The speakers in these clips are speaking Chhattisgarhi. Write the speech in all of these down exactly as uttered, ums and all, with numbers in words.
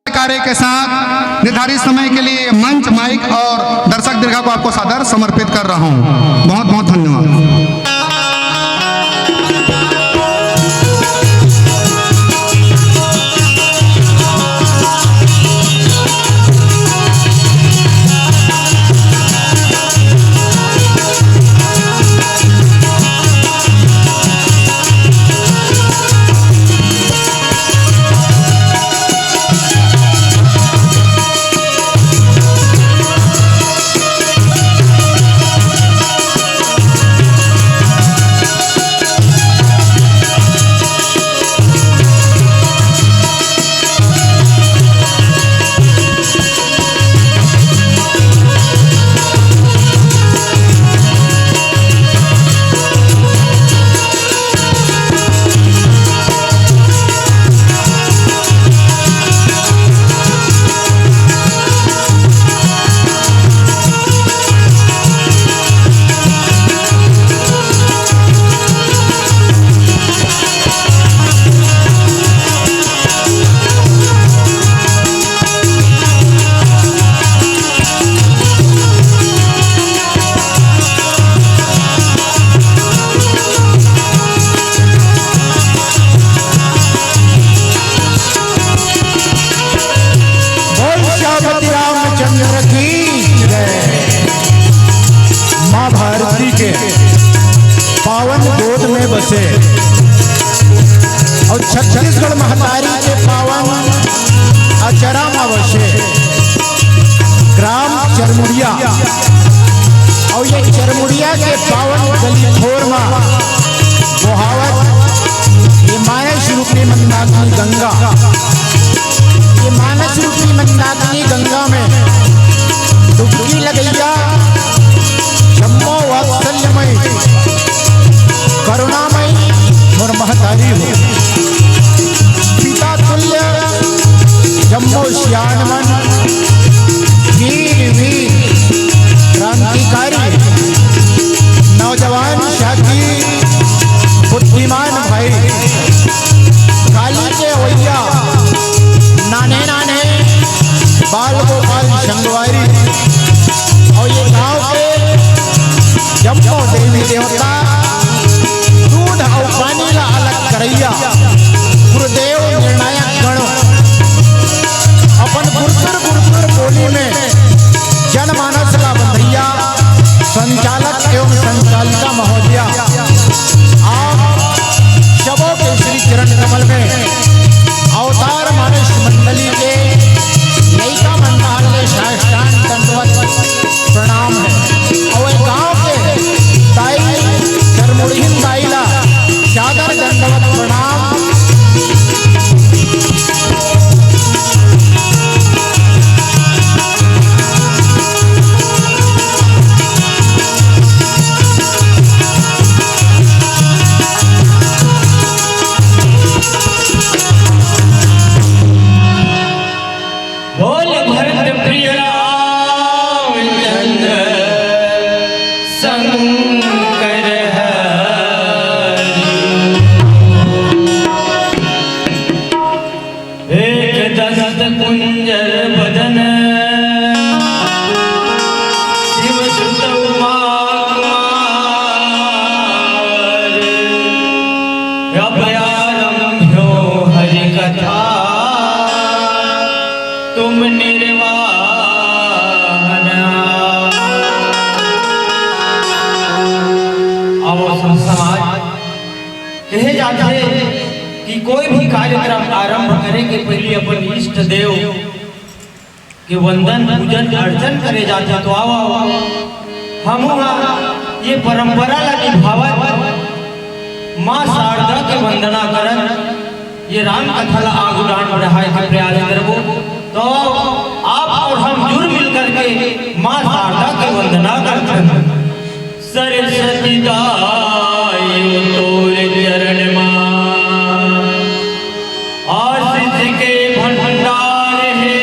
कार्य के साथ निर्धारित समय के लिए मंच, माइक और दर्शक दीर्घा को आपको सादर समर्पित कर रहा हूँ। बहुत बहुत धन्यवाद। बोल सियापति रामचंद्र की जय। माँ भारती के पावन गोद में बसे और छत्तीसगढ़ महतारी के पावन अचरा मा बसे ग्राम चरमुड़िया। और ये चरमुड़िया के पावन गली खोर मा बोहावत ये मानस रूपी मंदाकिनी गंगा, ये मानस रूपी मंदाकिनी गंगा में डुबकी लगैया जम्मो वात्सल्यमय करुणामय मोर महतारी हो। पिता तुल्य जम्मो सियान मन, वीर वीर क्रांतिकारी, नौजवान साथी, बुद्धिमान भाई, काली के अवैया, नाने नाने बाल गोपाल संगवारी, और ये गांव के जम्मो देवी देवता, दूध अउ पानी ला अलग करैया, गुरुदेव निर्णायक गण, अपन गुरतुर गुरतुर बोली में जनमानस ला बंधैया, संचालक एवं संचालिका महोदया, आप सबों के श्री चरण कमल में अवतार मानस मंडली के लइका मन ला साष्टांग दंडवत प्रणाम हे। अउ ए गांव के दाई, चरमुड़हिन दाई ला सादर दंडवत प्रणाम। बोल भरत प्रिय रामचंद्र शंकर हरि। एक दंत कुंजर बदन शिव सुत उमा कुमार। अब आरंभ्यो हरि कथा तुम निर्वाहन। अब समाज कहे जाथे कि कोई भी कार्यक्रम आरंभ करे के पहले अपन इष्ट देव के वंदन, पूजन, अर्चन करे जाथे। तो आओ, आओ, हमू ह ये परंपरा ला निभावत माँ शारदा के वंदना करत ये राम कथा ला आगू डांड बढ़ाए के प्रयास करबो। तो आप और हम जुड़ मिल करके माँ शारदा के वंदना करथन। सरस्वती दाई तोर चरण मा आशीष के भंडार हे।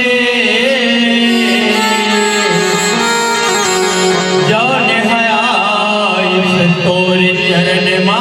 जौन है आयुष तोर चरण मा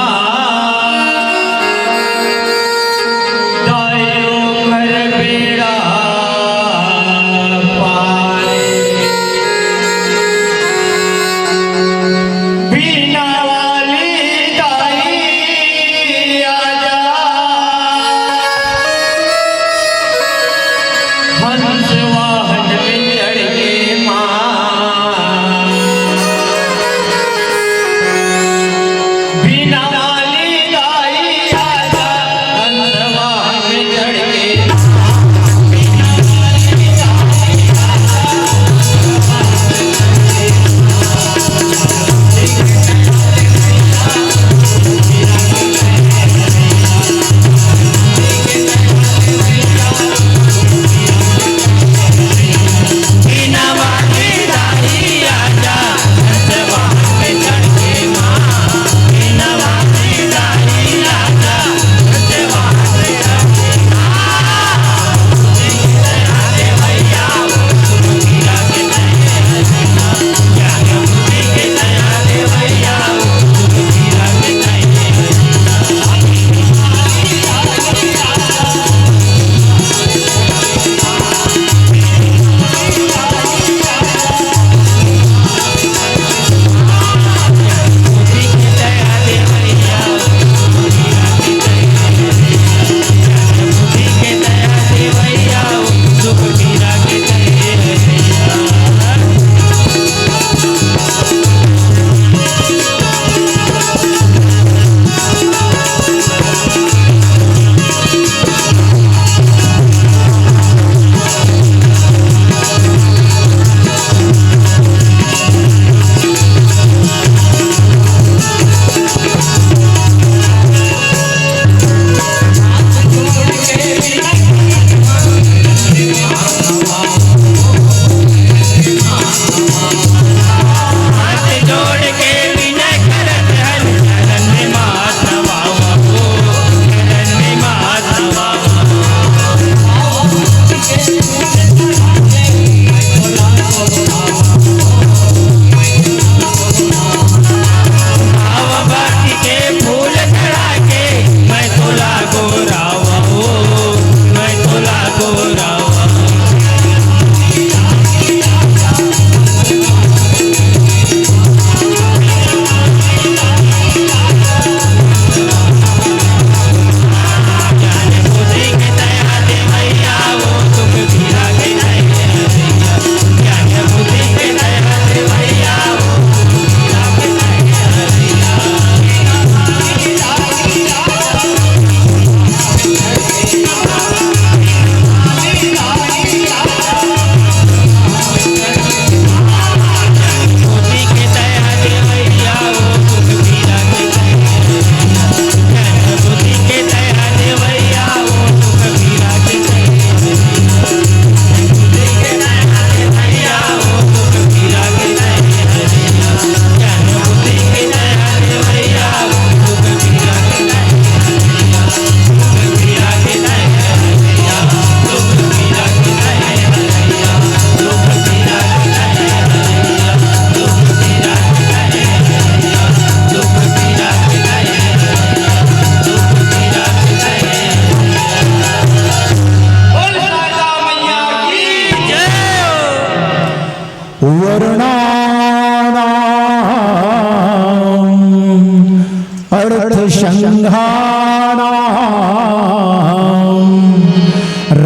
गन्धानां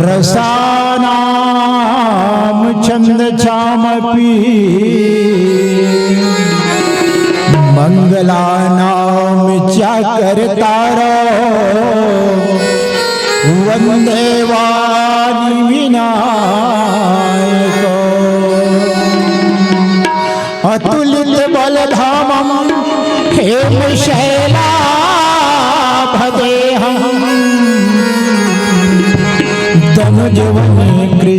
रसानां छन्दसामपि मङ्गलानां च कर्तारौ वन्दे वाणिविनायकौ। अतुलित बलधामं हेम शैलाभदेहं दनुजवनकृशानुं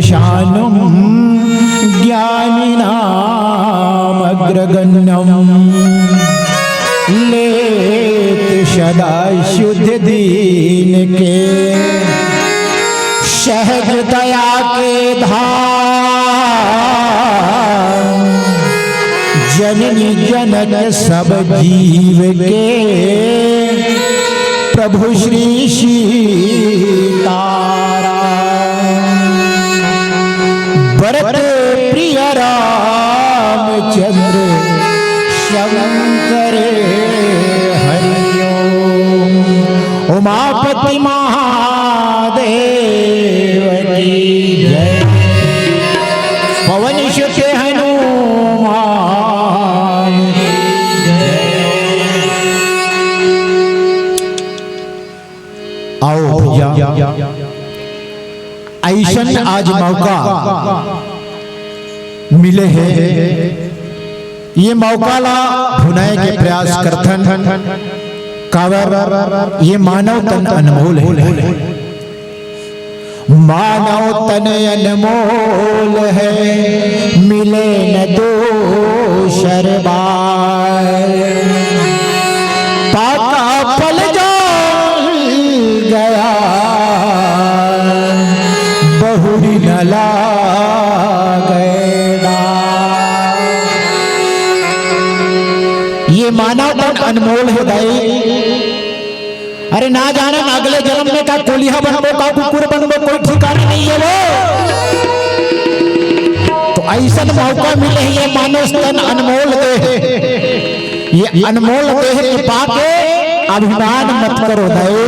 ज्ञानिनामग्रगण्यं लेत सदा शुद्ध दीन के। सहज दया के धाम जननी जनक सब जीव के प्रभु श्री सीताराम। बरत प्रिय रामचंद्र शंकर हरि ओम। उमापति महादेव की जय। पवन सुत हनुमान की जय। आओ भैया, अइसन आज मौका मिले हे, ये मौका ला भुनाए के प्रयास करथन, काबर ये मानव तन अनमोल हे। मानव तन अनमोल है, मिले न दूसर बार। पाका फल जाम गया, बहुरी न लागे डार। ये मानव तन अनमोल है भाई। अरे ना जाने अगले जन्म में का कोलिहा बनबो, का कुकुर बनबो, कोई ठिकाना नहीं है वो। तो अइसन मौका मिले हे, ये मानुष तन अनमोल देह, ये अनमोल देह के पाके अभिमान मत करो दाई।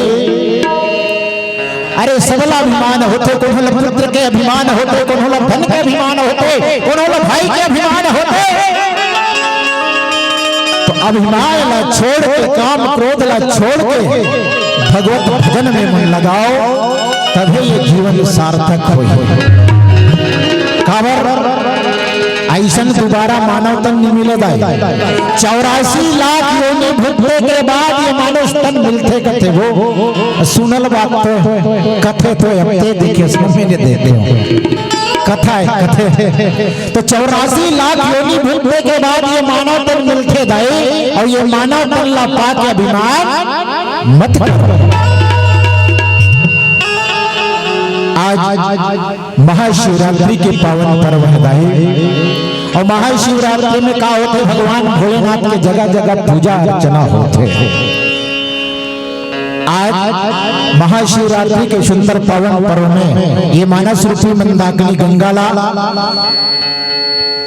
अरे सबला अभिमान होथे, कोनो ला पुत्र के अभिमान होथे, कोनो ला धन के अभिमान होथे, कोनो ला भाई के अभिमान होथे। तो अभिमान ला छोड़ के, काम क्रोध ला छोड़ के भगवत भजन में मन लगाओ, तभे ये जीवन सार्थक होही। काबर अइसन दोबारा मानव तन नइ मिले दाई। चौरासी लाख योनि भुगते के बाद ये मानुष तन मिलथे कथे वो। सुनल बात तो कथे तो अब ते देखे सुने देते हो। कथा है, कथे। तो चौरासी लाख योनि भुगते के बाद ये मानव तन मिलथे दाई, अउ ये मानव तन ला पाके अभिमान मत करो। आज महाशिवरात्रि के पावन पर्व हे दाई, अउ महाशिवरात्रि में का होथे, भगवान भोलेनाथ के जगह जगह पूजा अर्चना होथे। आज महाशिवरात्रि के सुंदर पावन पर्व में ये मानस रूपी मंदाकिनी गंगा ला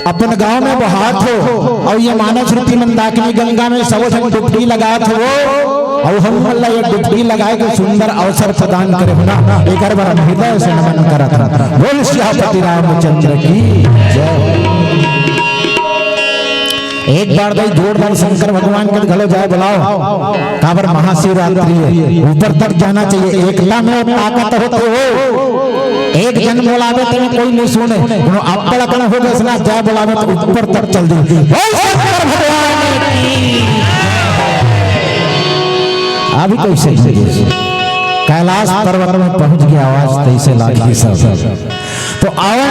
अपन गांव में बहात हो, अउ ये मानस रूपी मंदाकिनी गंगा में सब झन डुबकी लगात हो, अउ हम मन ला ये डुबकी लगाए के सुंदर अवसर प्रदान करे हो ना, एकर बर हम हृदय से नमन करत हन। बोल सियापति रामचंद्र की जय। एक बार दाई जोरदार शंकर भगवान के घलो जय बुलाओ। काबर महाशिवरात्रि हे, ऊपर तक जाना चाहिए। एकता में ताकत होथे हो। एक जन बोलावे तेमे कोई नहीं सुने, कोनो अब्बड़ अकन हो गए ना, जय बोलावे तो ऊपर तक चल दी। बोल शंकर भगवान की। अभी कैसे कैलाश पर्वत में पहुंच गया, आवाज तैसे लागी सब। तो आओ,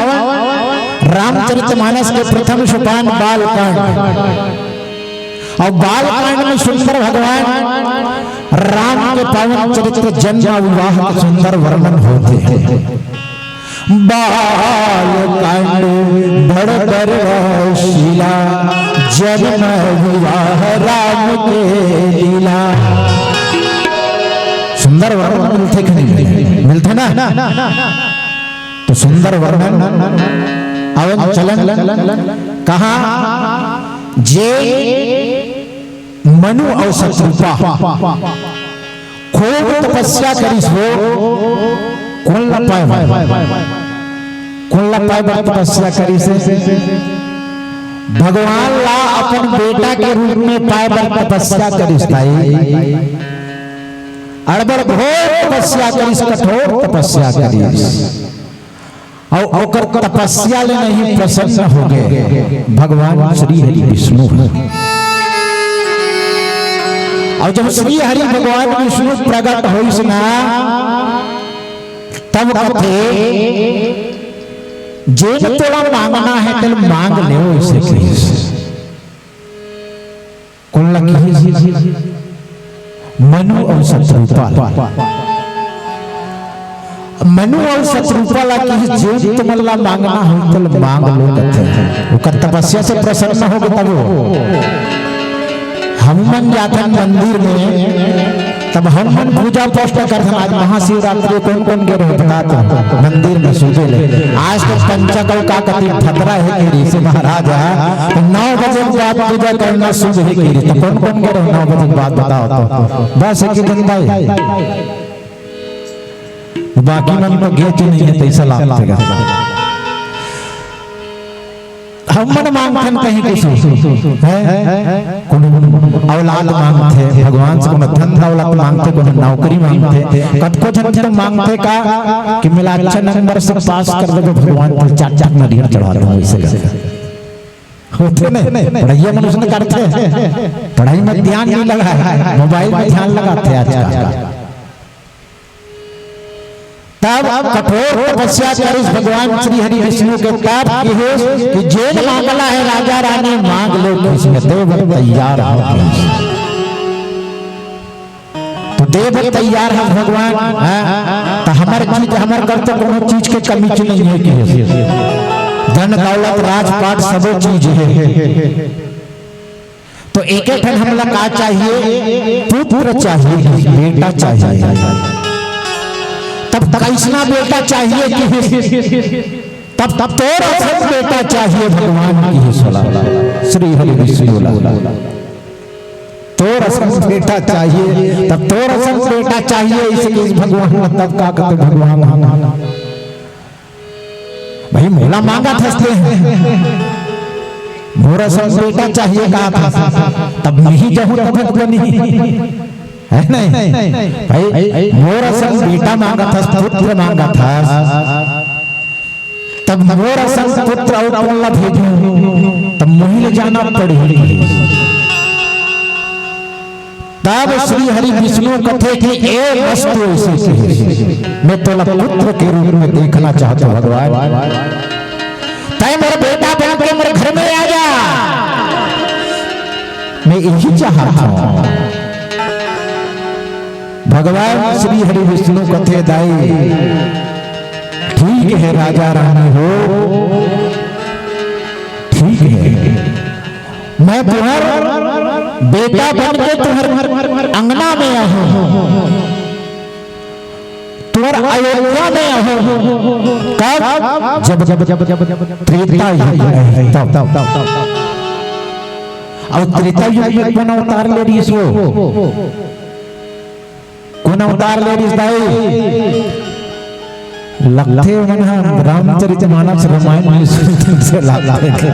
रामचरितमानस के प्रथम सोपान बालकांड। अउ बालकांड में सुंदर भगवान राम के पावन चरित्र, जन्म विवाह के सुंदर वर्णन होथे। बालकांड बड़ बड़ रसीला, जन्म विवाह राम के लीला। सुंदर वर्णन मिलथे कि नहीं? मिलथे ना? तो सुंदर वर्णन। अवन चलन कहा जे मनु अउ शतरूपा, कठोर तपस्या करिस वो। कोन ला पाए बर? कोन ला पाए बर तपस्या करिस हे? भगवान ला अपन बेटा के रूप में पाए बर तपस्या करिस ताई। अड़बड़ घोर तपस्या करिस, कठोर तपस्या करिस। अउ ओकर तपस्या ले नहीं प्रसन्न हो गए भगवान श्री हरि विष्णु। अउ जब श्री हरि भगवान विष्णु प्रगट होइस ना, तब कथे, "जेन तोला मांगना हे, तेन मांग ले," अइसे कहिस। कोन ला किहिस? मनु अउ शतरूपा ला। मनु अउ शतरूपा ला किहिस, "जेन तुमन ला मांगना हो, तेन मांग लो," कथे। ओकर तपस्या से प्रसन्न हो गे तब वो। हमन जाथन मंदिर में, तब हमन पूजा पाठ करथन। आज महाशिवरात्रि, कोन कोन गे रहे बता तो, मंदिर में सुबह ले। आज तो पंचक अउ का कति खतरा हे कि ऋषि महाराज ह, तो नौ बजे के बाद पूजा करना शुभ हे कि ऋषि। तो कोन कोन गे रहे नौ बजे के बाद बताओ तो? बस एक ही दिन भाई, बाकी मन तो गे के नहीं हे, तैसा लागथे गा। हमन मांगथन कहीं कुछु, हैं? कोनो औलाद मांगथे, भगवान से कोनो धन दौलत मांगथे, कोनो नौकरी मांगथे, कतको झन तो मांगथे का कि मिला अच्छा नंबर से पास कर देबो, भगवान पर चार चार नरियर चढ़ा दो, वैसे करथे। होथे नहीं, पढ़ाइया मन उसने करथे, पढ़ाई में ध्यान नहीं लगा है, मोबाइल में ध्यान लगाथे आजकल। तब कठोर तपस्या करिस भगवान श्री हरि विष्णु के, तब किहिस कि जेन मांगना हे राजा रानी मांग लो, किहिस में देव तैयार हो गए। तो देव तैयार हे भगवान, हाँ? तो हमर चीज, हमर कर तो कोनो चीज के कमी च नहीं हे किहिस। धन दौलत राजपाट सबो चीज हे। तो एक एक ठन हमला का चाहिए? पुत्र चाहिए, बेटा चाहिए। तब कइसना बेटा चाहिए किहिस, तब, तब तोर असन बेटा चाहिए भगवान किहिस ला, श्री हरि विष्णु ला। तोर असन बेटा चाहिए, तब तोर असन बेटा चाहिए, अइसे किहिस भगवान ला। तब का कथे भगवान, भाई, मोला मांगत हस ते, मोर असन बेटा चाहिए का था, तब नहीं जाहूं तब तो नहीं, हे नहीं? भाई, मोर असन बेटा मांगत हस, पुत्र मांगत हस, तब मोर असन पुत्र अउ कोन ला भेजूं, तब मोही ले जाना पड़ही। तब श्री हरि विष्णु कथे कि ए मस्तु, अइसे कहिस, मैं तोला पुत्र के रूप में देखना चाहत हूं भगवान। तैं मोर बेटा बन के मोर घर में आ जा, मैं यही चाहत हूं। भगवान श्री हरि विष्णु कथे दाई, ठीक हे राजा रानी हो, ठीक हे। मैं तुंहर बेटा बन के तुंहर अंगना में आहूं, तुंहर अयोध्या में आहूं। कब? जब, जब, जब, जब त्रेता युग हे, तब। अउ त्रेता युग में कोन अवतार ले रहिस वो? कोन अवतार ले रिहिस दाई? लगथे मन ह रामचरित मानस रामायण में सुनते से लगथे।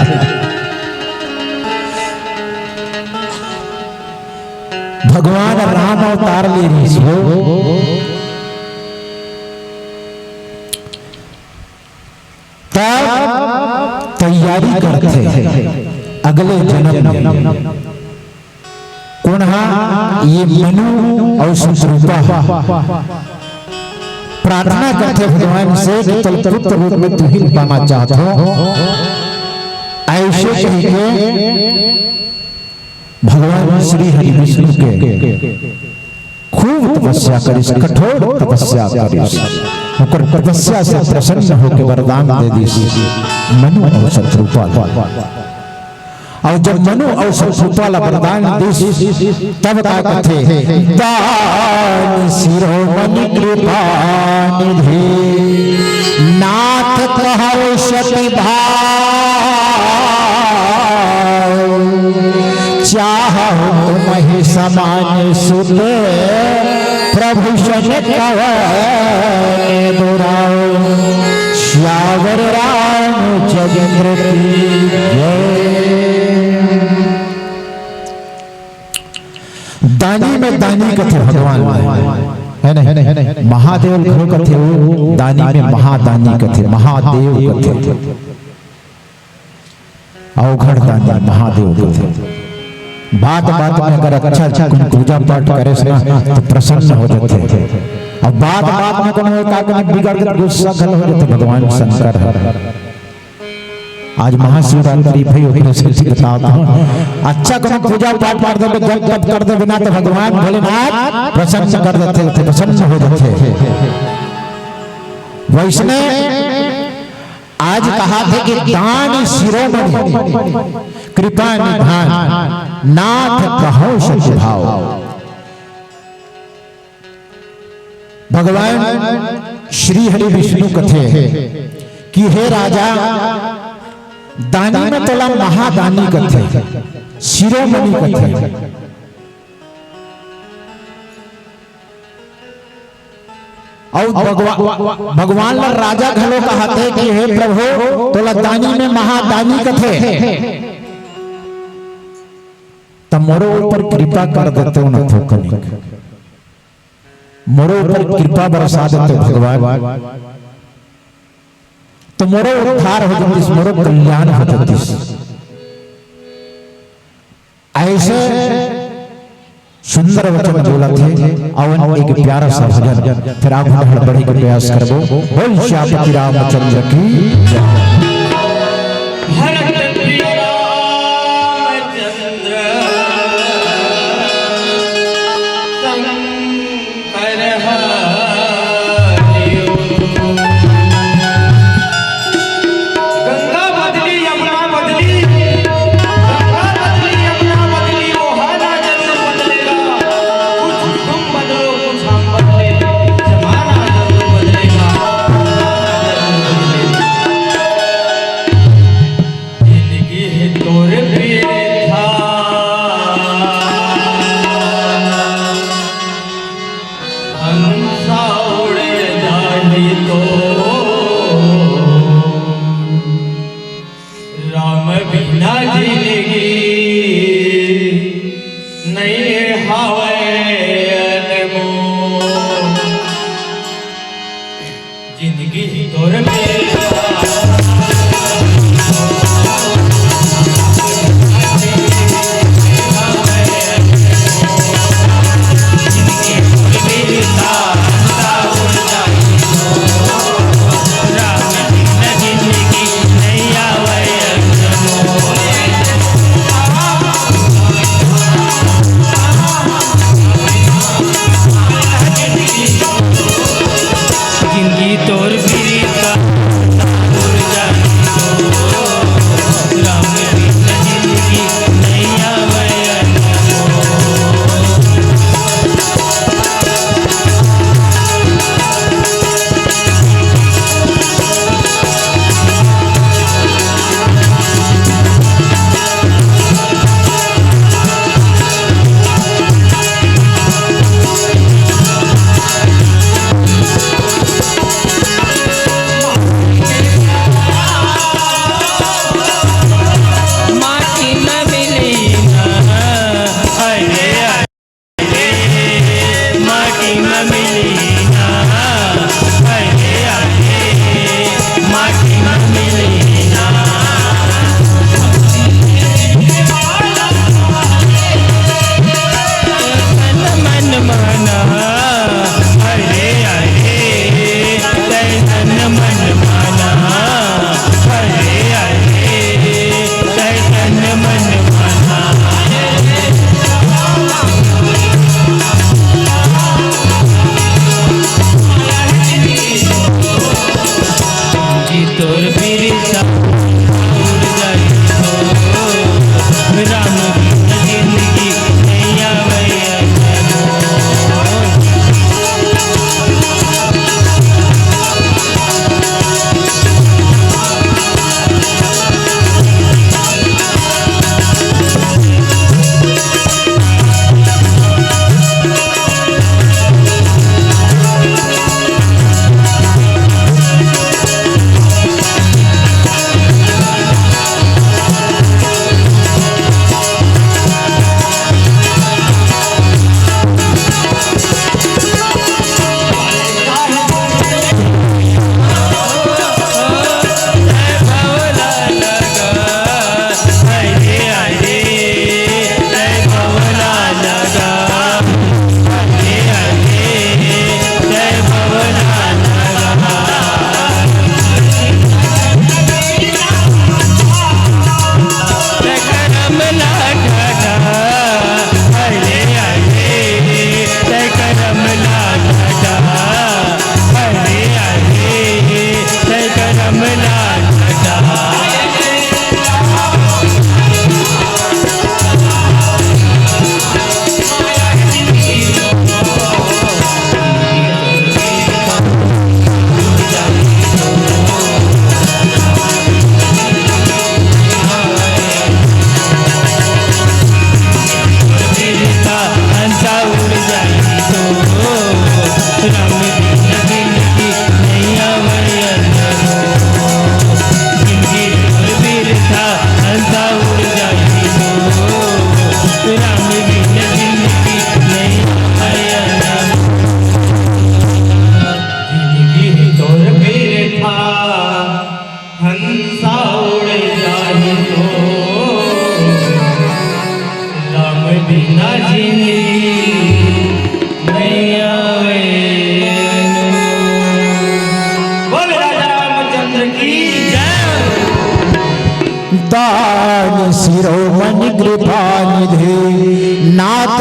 भगवान राम अवतार ले रिहिस वो। तब तैयारी करथे अगले जन्म में। कोन हा? ये मनु अउ शतरूपा प्रार्थना करथे भगवान से कि तोला पुत्र रूप में तुही पाना चाहत हंव। अइसे कहिके भगवान श्री हरि विष्णु के खूब तपस्या करिस, कठोर तपस्या करिस। ओकर तपस्या से प्रसन्न होके वरदान दे दिस मनु अउ शतरूपा ला। अउ जब मनु अउ शतरूपा ला वरदान दिस, तब का कथे? दान शिरोमणि कृपा निधि नाथ कहउ सति भाव, चाहउ महि समान सुत प्रभु सन कवन दुराव, सियावर रामचंद्र की जय। दानी में दानी कथे भगवान, हे नहीं? महादेव घलो कथे, वो दानी में महादानी कथे, महादेव कथे। अवघड़ दानी महादेव कथे। बात बात में अगर अच्छा अच्छा कोई पूजा पाठ करे से ना, तो प्रसन्न हो जाथे। अब बात बात में कोनो एक आदमी बिगड़ के गुस्सा घलो हो जाथे, भगवान शंकर ह। आज महाशिवरात्रि भई, ओकरे से बतावत हंव। अच्छा कोनो पूजा पाठ कर देबे, जप तप कर देबे ना, तो भगवान भोलेनाथ प्रसन्न कर देथे, प्रसन्न हो जाथे। वइसने आज कहाथे कि दान शिरोमणि, कृपा निधान, नाथ कहो सखि भाव। भगवान श्री हरि विष्णु कथे कि हे राजा, दानी में तोला महादानी कथे, शिरोमणि कथे। अउ भगवा-, भगवान ला राजा घलो कहाथे कि हे प्रभु, तोला दानी में महादानी कथे, त मोरो ऊपर कृपा कर देतेव ना थोकनिक, मोरो ऊपर कृपा बरसा देतेव भगवान, तो मोरो उद्धार हो जतिस, मोरो कल्याण हो जतिस। अइसे सुंदर वचन बोलथे। अउ एक प्यारा सा भजन, फेर आगू बढ़े के प्रयास करबो। बोल सियापति रामचंद्र की जय। भरत प्रिय रामचंद्र संग गंगा बदली, यमुना बदली, गंगा बदली, यमुना बदली, वो हाल जरूर बदलेगा। कुछ तुम बदलो, कुछ हम बदले, जमाना जरूर बदलेगा। जिंदगी है तोर प्रिय था, हंसा उड़ जाही तो। राम बिना जिंदगी नहीं हावय अनमोल। जिंदगी ही तोर प्रिय जिंदगी तोर प्रीत का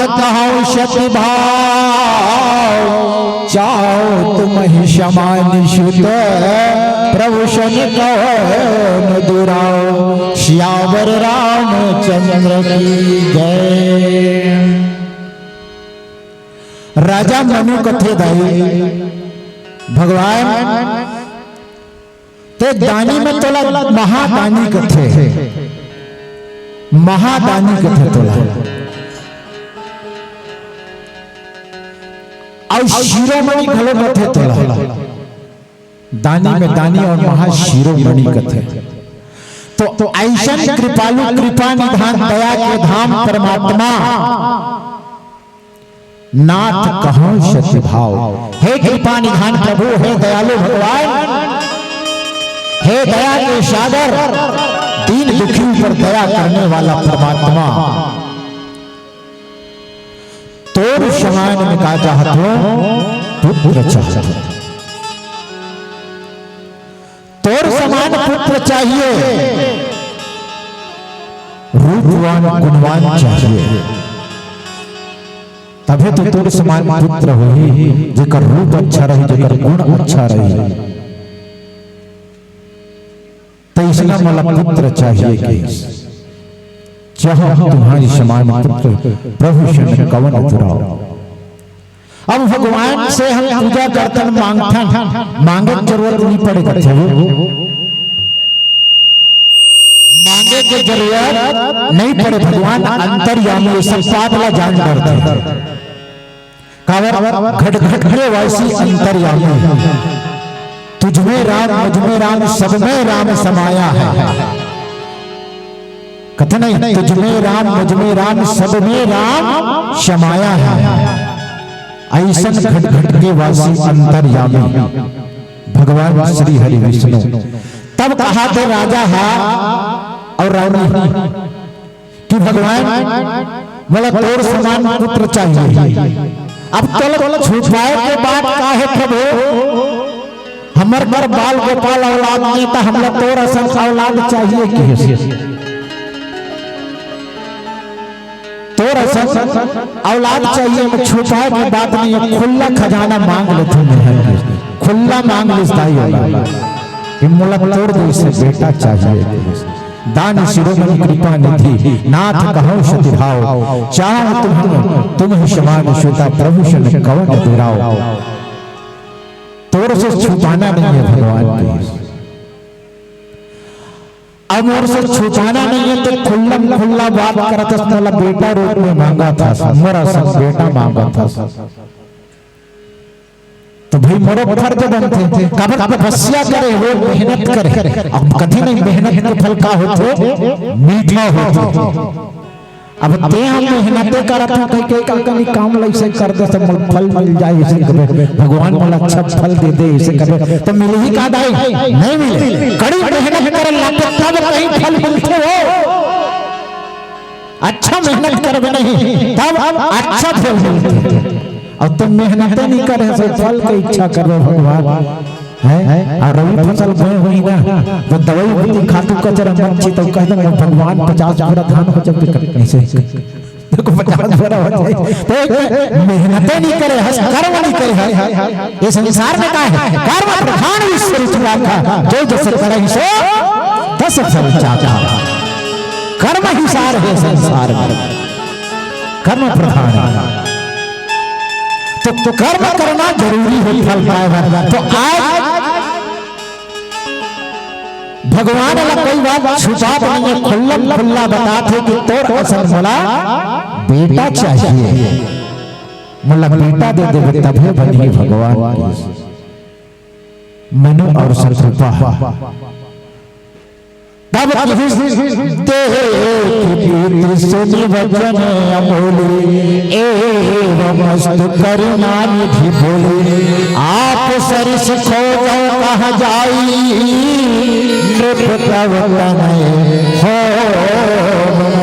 कहौं सति भाव, चाहौं तुमहि समान सुत, प्रभु सन कवन दुराव। सियावर रामचंद्र की जय। राजा मनु कथे दाई, भगवान ते दानी में तोला महादानी कथे, महादानी कथे तोला। अउ शिरोमणि घलो कथे तोला। दानी में दानी अउ महाशिरोमणि कथे। तो अइसन कृपालु, कृपा निधान, दया के धाम परमात्मा नाथ कहौं सति भाव। हे कृपा निधान प्रभु, हे दयालु भगवान, हे दया के सागर, दीन दुखी पर दया करने वाला परमात्मा, तोर समान में का चाहत हों? पुत्र चाहत हों। तोर समान पुत्र चाहिए, रूपवान गुणवान चाहिए, तभे तो तोर समान पुत्र होही, जेकर रूप अच्छा रही, जेकर गुण अच्छा रही। तइसना मोला पुत्र चाहिए कहिस। चाहौं तुम्हरी समान पुत्र, प्रभु सन कवन दुराव। अब भगवान से हम पूजा करथन, मांगथन, मांगे के जरूरत नइ पड़े कथे वो। मांगे के जरूरत नइ पड़े, भगवान अंतर्यामी, सब बात ला जान डरथे। काबर? घट घट के वासी अंतर्यामी। तुझ में राम, मुझ में राम, सब में राम समाया है। कथे नहीं, तुझ में राम, मुझ में राम, सब में राम समाया है। अइसन घट घट के वासी अंतर्यामी भगवान श्री हरि विष्णु। तब कहा थे राजा हा अउ रानी कि भगवान, मोला तोर समान पुत्र चाहिए। अब तोला छुपाए के बात का हे प्रभु? हमर घर बाल गोपाल औलाद नइ हे, त हमला तोर असन औलाद चाहिए कहिस। तोर असन औलाद चाहिए, में छुपाए के बात नइ हे, खुल्ला खजाना मांग लेथों मैं, खुल्ला मांग लेथों औलाद, कि मोला तोर जइसे बेटा चाहिए। दान शिरोमणि कृपा निधि, नाथ कहौं सति भाव, चाहौं तुम, तुम्हरी समान सुता, प्रभु सन कवन दुराव। तोर से छुपाना नइ हे भगवान के। अब मोर से छुपाना नइ हे, त खुल्लम खुल्ला बात करत हस, मोला बेटा रूप में मांगत हस, मोर असन बेटा मांगत हस। त भई मोरो फर्ज बनथे, काबर तपस्या करे हो, मेहनत करे। अब कथे नहीं मेहनत के फल का होथे? मीठा होथे। अब तें ह मेहनते करत हस, कहिके का कनी काम ल अइसे कर दे, त मोला फल मिल जाए, अइसे कबे, भगवान मोला अच्छा फल दे दे, अइसे कबे, त मिलही का दाई? नइ मिले। कड़ी मेहनत करे लागथे, तब कहीं फल मिलथे हो। अच्छा मेहनत करबे नहीं, तब अच्छा फल मिलथे। अब तो मेहनते नइ करे, से फल के इच्छा करबे भगवान। हैं? अउ रबी फसल बोए होही ना, त दवई बूटी खातू कचरा मत छितव, कहि दे भगवान पचास बोरा धान हो जाबे कइसे। देखो, पचास बोरा हो जाए। त मेहनते नइ करे हस, कर्म नइ करे हस। ये संसार में का हे? कर्म प्रधान विश्व रचना का, जो जस करहि सो तस फल चाखा। कर्म ही सार हे संसार में, कर्म प्रधान हे। त, त कर्म करना जरूरी हे फल पाए बर। त आज भगवान ला कोई बात छुपात नइ हे, खुल्लम खुल्ला बताथे कि तोर असन मोला बेटा चाहिए, मोला बेटा दे देबे तभे बनही भगवान। मनु अउ शतरूपा। तब किहिस देख प्रीति सुनि वचन अमोल, एवमस्तु करुणानिधि बोले। आप सरिस खोजौ कहाँ जाई, नृप तव तनय होम न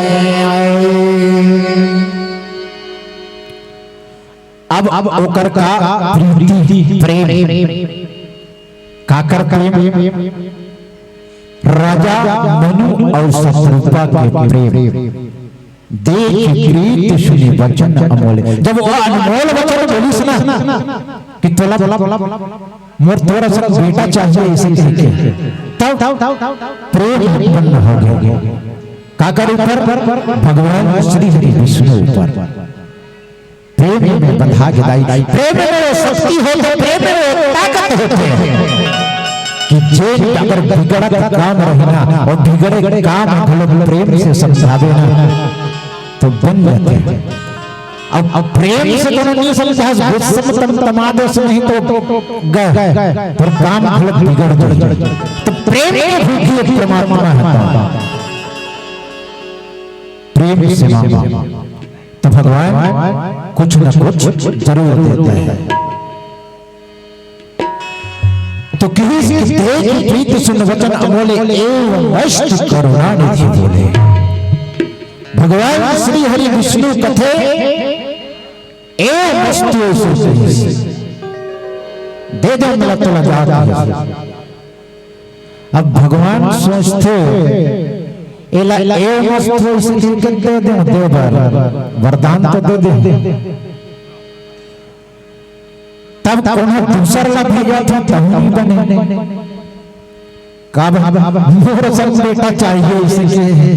आई। अब, अब ओकर का प्रीति, प्रेम, काकर प्रेम? राजा मनु अउ शतरूपा के प्रेम। देखि प्रीत सुनि वचन अमोले। जब वो अनमोल वचन बोलिस ना कि तोला मोर तोर असन बेटा चाहिए, अइसे कहिके, तब प्रेम उत्पन्न हो गे। काकर ऊपर? भगवान श्री हरि विष्णु ऊपर। प्रेम में बंधा गे दाई, प्रेम में शक्ति होथे, प्रेम में ताकत होथे कि जेन अगर बिगड़त काम रहे ना, वो बिगड़े काम घलो प्रेम से समझावे ना, तो बन जाथे। अब, अब प्रेम से कोनो नहीं समझास, गुस्से में तमतमा देस नहीं तो गए, पर काम घलो बिगड़ जाही। तो प्रेम के भूखी एक परमात्मा हे, प्रेम से मांगो तो भगवान कुछ न कुछ जरूर देता है। तो किहिस कि देखि प्रीत सुनि वचन अमोले, एव मस्तु करुणा निधि बोले। भगवान श्री हरि विष्णु कथे, एव मस्तु, अइसे कहिस, दे दे, मिला तोला जात हे। अब भगवान सोचथे, एला एव मस्तु, अइसे कहिके दे दे, दे बर वरदान तो दे दे। तब कोनो दूसर ला भेजथे, तहू नहीं बने। काबर मोर असन बेटा चाहिए, अइसे कहे,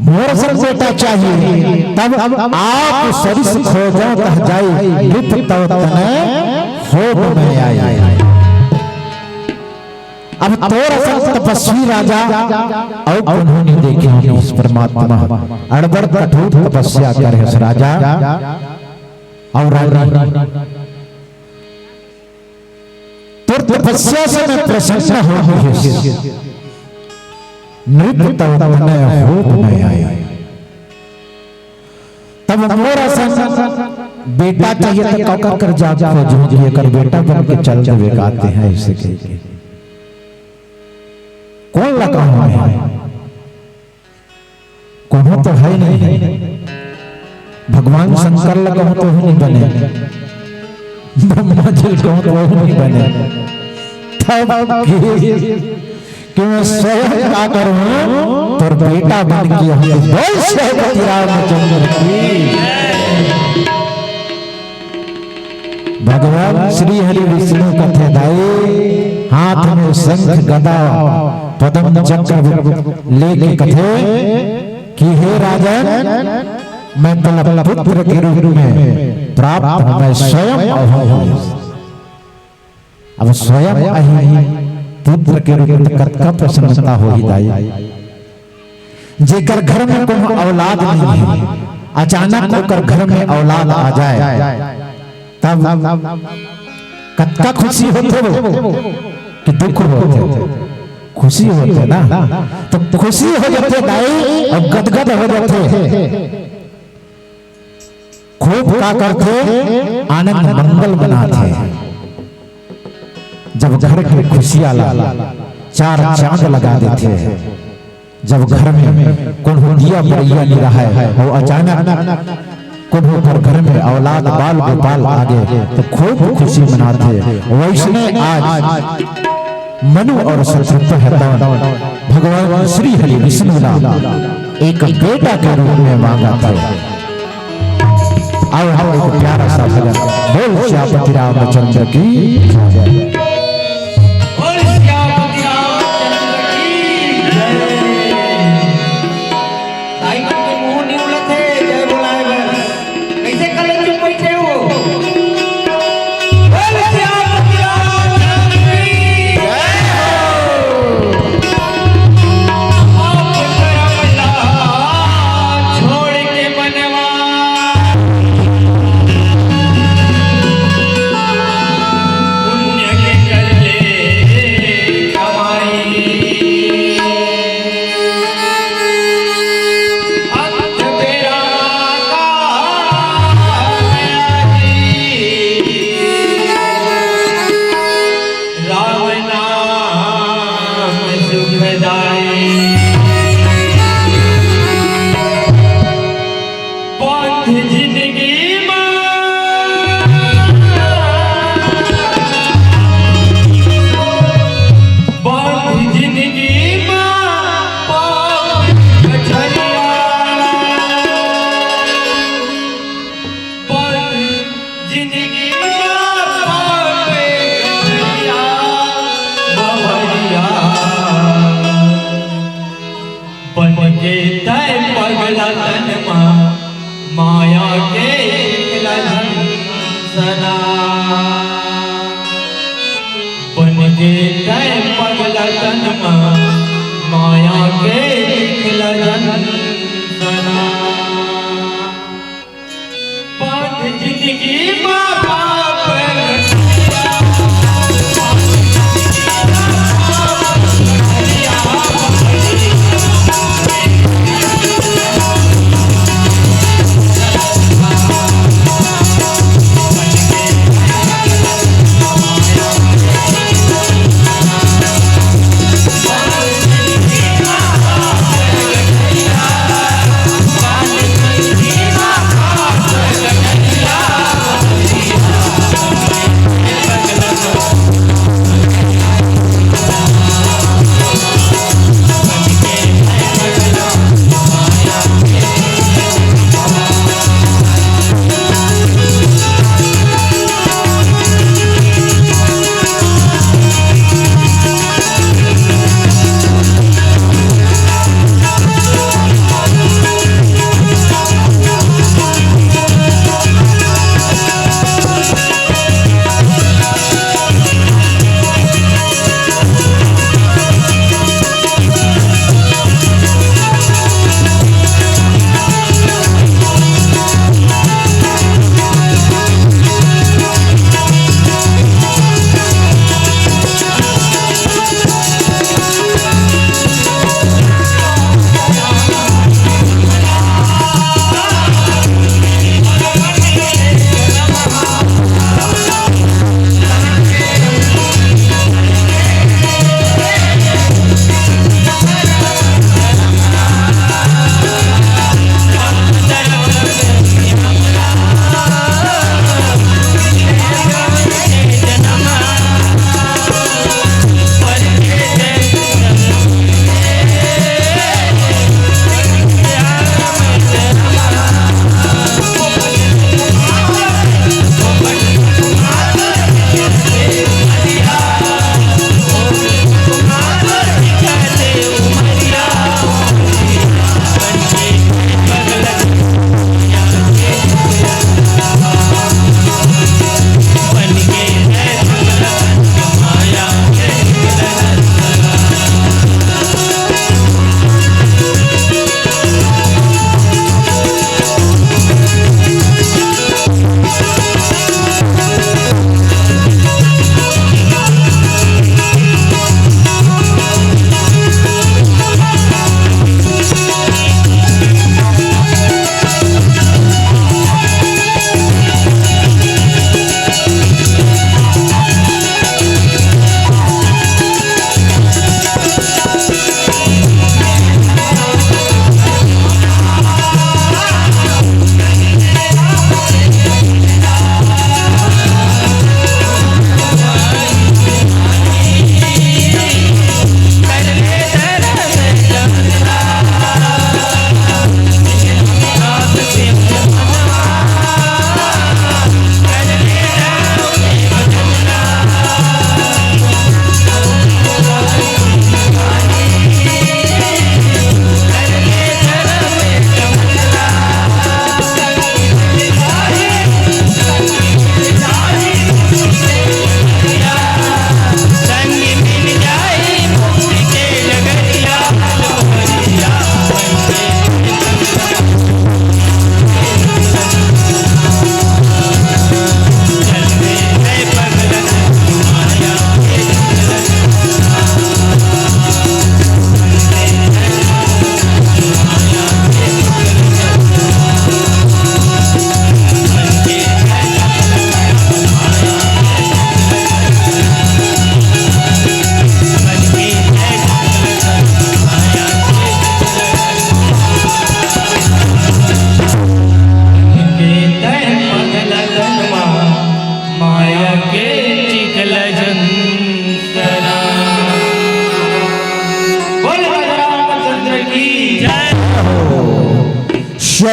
मोर असन बेटा चाहिए। तब आप सरिस खोजौं तह जाई, नृप तव तनय होब न आई। अब तोर असन तपस्वी राजा अउ कोनो नहीं देखे हे। इस परमात्मा अड़बड़ कठोर तपस्या करे हस राजा, अउ रानी, तोर तपस्या से मैं प्रसन्न हो गे हँव। नृप तव तनय होब न आई। तब मोर असन बेटा चाहिए, त काकर कर जा खोजहूँ कि एकर बेटा बन के चल देबे काते हैं, अइसे कहिके। कोन ला कहूँ मैं? कोनो तो हे नहीं। भगवान शंकर ला कहूँ तो नहीं बने, ब्रह्मा जी ला कहूँ तो नहीं बने। तब कि कि मैं स्वयं का करूं, तोर बेटा बन के हूं। बोल श्री रामचंद्र की। भगवान श्री हरि विष्णु कथे दाई, हाथ में शंख गदा पद्म चक्र लेके कथे कि हे राजन, मैं तोला पुत्र के रूप में प्राप्त हूं, मैं स्वयं आहूं। अब स्वयं अही पुत्र के रूप में कतका प्रसन्नता होही दाई। जेकर घर में कोनो औलाद नहीं है, अचानक ओकर घर में औलाद आ जाए, तब कतका खुशी होथे वो कि दुख होथे? खुशी होथे ना, तो खुशी हो जाथे दाई, अब गदगद हो जाथे। खूब का करथे, आनंद मंगल मनाथे। जब घर के खुशियां ला चार चांद लगा देथे, जब घर में कोनो दिया बरइया नहीं रहे, वो अचानक कोनो पर घर में औलाद बाल गोपाल आ गे, तो खूब खुशी मनाथे। वैसने आज मनु अउ शत्रुघ्न हे, भगवान श्री हरि विष्णु ला एक बेटा के रूप में मांगथे। आओ हम एक प्यारा सा भजन। बोल सियापति रामचंद्र की जय। बोल सियापति रामचंद्र की जय। दाई मन के मुंह निकलत हे, जय बोलाए बर। कैसे कले चुप बैठे हो? बोल सियापति रामचंद्र की जय हो। आप करम ला छोड़ के मनवा, पुण्य जिंदगी मा पाप करिया बवरिया, बन के तैं पगला तन मा माया के लिखला झंसना। बन के तैं पगला तन मा माया के लिखला झंसना। बांध जिंदगी मा पाप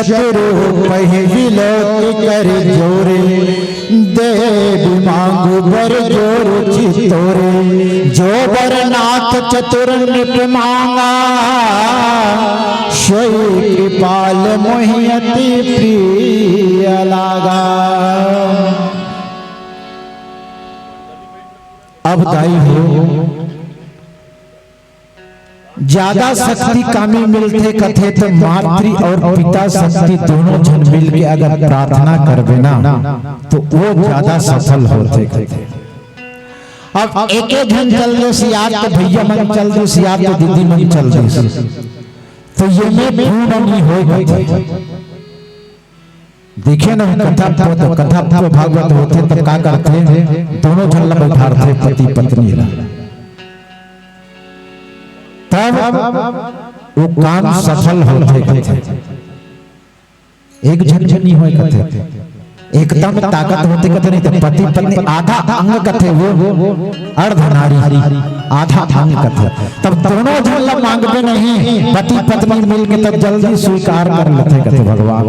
चतुर पहि विलोक कर जोरे, देव मांगु बर जोर चितोरे। जो बर नाथ चतुर नृप मांगा, सोई कृपाल मोहि अति प्रिय लागा। अब दाई हो, ज्यादा शक्ति कामी मिलथे कथे त मातृ और पिता शक्ति दोनों झन मिल के अगर प्रार्थना करबे ना, तो वो ज्यादा सफल होथे कथे। अब एके झन चल दिस याद, तो भैया मन चल दिस याद, तो दीदी मन चल दिस, तो ये में पूर्ण नहीं होय कथे। देखे न, कथा प-, कथा प-, भागवत होथे, तब का करथे? दोनों झन ला बैठारथे, पति पत्नी ला, तब वो काम सफल होथे, कथे। एक झन झन नहीं होय, कथे। एकदम ताकत होथे, कथे, नहीं तो पति पत्नी आधा अंग, कथे, वो अर्ध नारी, आधा अंग, कथे। तब दोनों झन ला मांगबे नहीं, पति पत्नी मिल के तब जल्दी स्वीकार कर लेथे, कथे भगवान।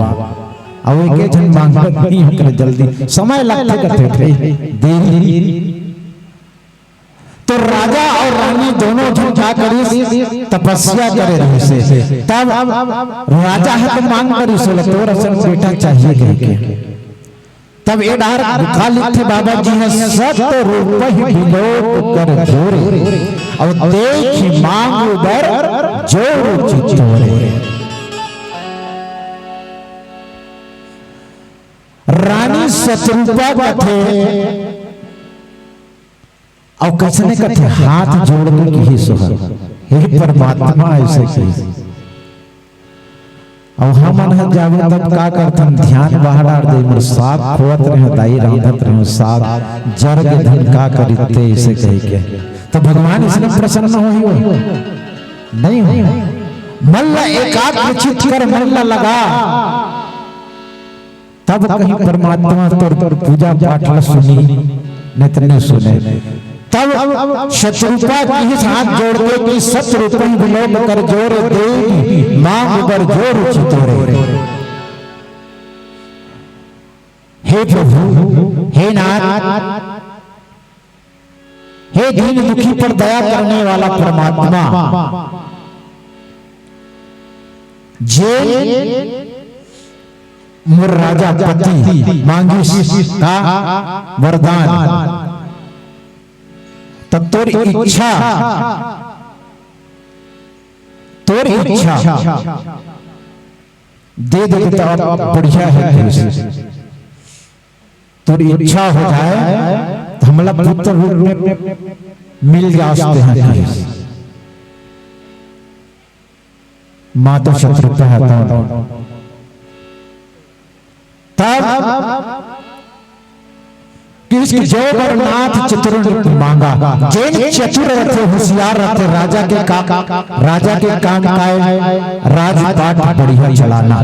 अउ एके झन मांगत नहीं, ओकरे जल्दी समय लगथे, कथे, भाई, देरी। तो राजा और रानी दोनों झन का करिस? तपस्या करे रहिस हे। तब राजा ह तो मांग करिस हे, तोर असन बेटा चाहिए कहिके। तब ए डार का लिखथे बाबा जी ह, सत रूप ही विलोक कर जोरे, अउ देखि मांगु बर जोर चितोरे। रानी सतरूपा कथे, अउ कइसने कथे, हाथ जोड़ के किहिस हे, हे परमात्मा, अइसे किहिस। अउ हमन ह जाबो तब का करथन, ध्यान बाहर डार दे, मोर साग खोवत रहे, दाई रांधत रहे, साग जर गे धन का करिते, अइसे कहिके। त भगवान अइसने प्रसन्न होही? नहीं होही। मन ला एकाग्र चित कर, मन ला लगा, तब कहीं परमात्मा तोर पूजा पाठ ला सुनही, नहीं तो नहीं सुने। तब सतरूपा किहिस हाथ जोड़ के कि सतरूप ही विलोक कर जोर, देव मांगु बर जोर चितोरे। हे प्रभु, हे नाथ, हे दीन दुखी पर दया करने वाला परमात्मा, जे मोर राजा पति मांगिस का वरदान, त तोर इच्छा, तोर इच्छा दे दे, त बढ़िया हे। तोर इच्छा हो जाए, त हमला पुत्र रूप में मिल जास तेहा। माँ तो सतरूपा हे, तब किहिस कि जो बर नाथ चतुर मांगा। जेन चतुर रथे, होशियार रथे, राजा के का, राजा के काम काय? राजपाट बढ़िया चलाना,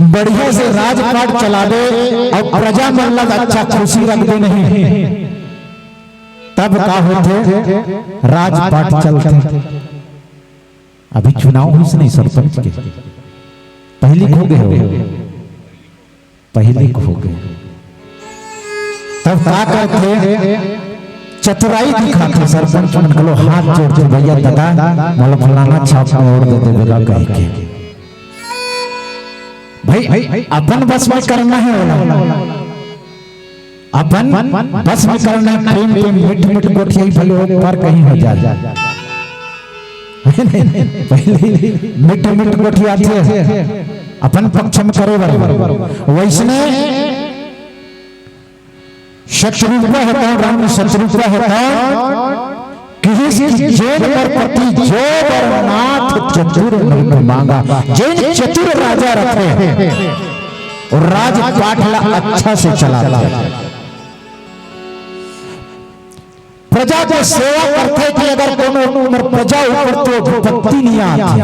बढ़िया से राजपाट चलाबे अउ प्रजा मन ला अच्छा खुशी रखबे नहीं, तब का होथे? राजपाट चलथे। अभी चुनाव होइस नहीं सरपंच के, पहिली खो गे हो, पहिली खो गे। तब का करथे? चतुराई दिखाथे, सरपंच मन कलो हाथ जोड़थे, भैया दादा, मोला फलाना छाप में वोट दे दे बेटा कहिके। भाई, अपन बस में करना हे ओला, अपन बस में करना हे, प्रेम प्रेम मीठ मीठ गोठियाही, भले ओ पार कहीं हो जाए। पहले मीठ मीठ गोठियाथे, अपन पक्ष में करे बर। वइसने सतरूपा हे त, राम सतरूपा हे त, किहिस कि जेन बर पति जो बर नाथ चतुर नृप मांगा। जेन चतुर राजा रथे, वो राजपाट ला अच्छा से चलाथे। प्रजा के सेवा करथे कि अगर कोनो प्रजा ऊपर तो विपत्ति नहीं आती,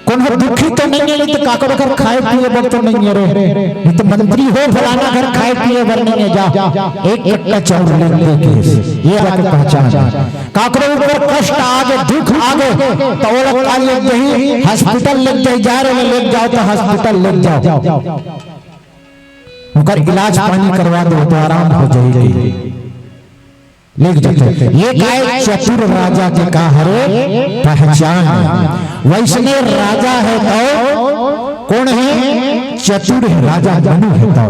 कोनो दुखी तो नहीं है, नहीं तो काकरो घर खाए पिए बर तो नहीं है रे, नहीं तो मंत्री हो फलाना घर खाए पिए बर नहीं है, जा एक कट्टा चाउर ले दे के ये आके पहचान। काकरो ऊपर कष्ट आगे, दुख आगे, तो ओला का ले दही, हॉस्पिटल ले दही, जा रे ले जाओ तो हॉस्पिटल ले जाओ। ओकर इलाज पानी करवा दो तो आराम हो जाएगी। लिख देते, ये काय चतुर राजा के का हरे पहचान। वैसने राजा हे तो कोन हे? चतुर हे, राजा मनु हे तो।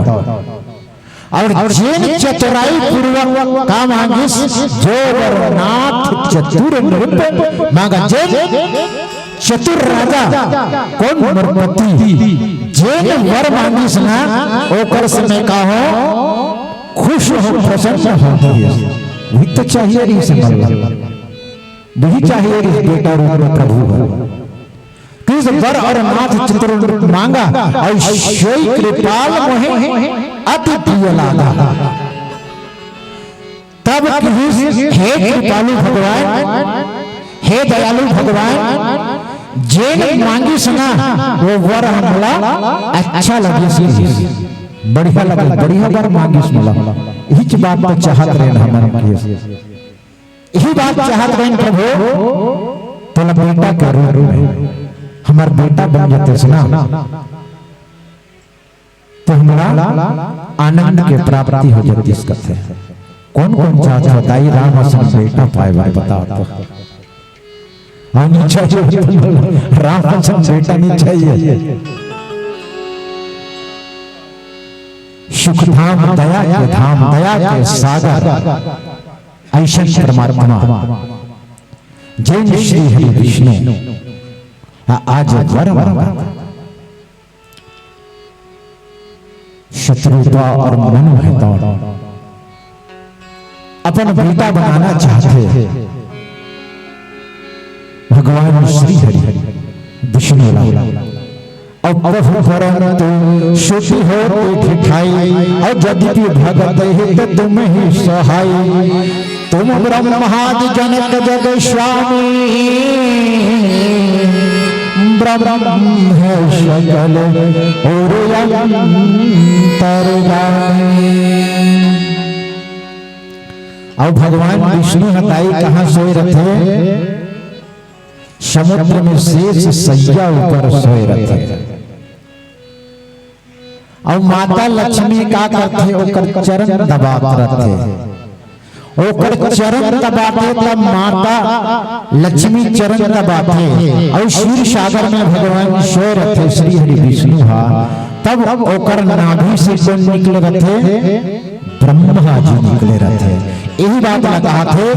अउ जेन चतुराई पूर्वक का मांगिस, जो वर नाथ चतुर नृप मांगा। जेन चतुर राजा कोन? नृपति। जेन वर मांगिस ना, ओकर से मैं का हों, खुश हों, प्रसन्न हों। वही तो चाहिए रहिस हे, मतलब वही चाहिए रहिस हे, बेटा रूप में प्रभु हे। किस वर अउ नाथ चतुर नृप मांगा, अउ सोई कृपाल मोहे अति प्रिय लागा। तब किहिस, हे कृपालु भगवान, हे दयालु भगवान, जेन मांगिस ना, वो वर हमला अच्छा लगिस, बढ़िया लगे, बढ़िया वर मांगिस मोला। इहीच बात तो चाहत रहेन हमन के, इही बात चाहत रहेन प्रभु, तोला बेटा के रूप में हमर बेटा बन जतेस ना, तो हमला आनंद के प्राप्ति हो जतिस कथे। कोन कोन चाहत हे दाई राम असन बेटा पाए बर, बताओ तो। हाँ, नहीं चाहिए, राम असन बेटा नहीं चाहिए। सुख धाम दया के धाम, दया के सागर, अइसन परमात्मा जेन श्री हरि विष्णु आज वर मांगा। शत्रुपा अउ मनु हे तो अपन बेटा बनाना चाहथे भगवान श्री हरि विष्णु ला। अउ कहु परंतु सुति होत ढिठाई, अउ यद्यपि भगत हित तुमहि सहाई। तुम ब्रह्मादि जनक जग स्वामी, ब्रह्म है सकल और अंतर्यामी। अउ भगवान विष्णु ह दाई कहाँ सोए रथे? समुद्र में शेष सैया ऊपर सोए रथे। अउ माता लक्ष्मी का करथे? ओकर चरण दबात रथे। ओकर चरण दबाथे त माता लक्ष्मी चरण दबाथे। अउ क्षीर सागर में भगवान सोए रथे श्री हरि विष्णु हा, तब ओकर नाभि से कोन निकले रथे? ब्रह्मा जी निकले रथे। यही बात ला कहाथे,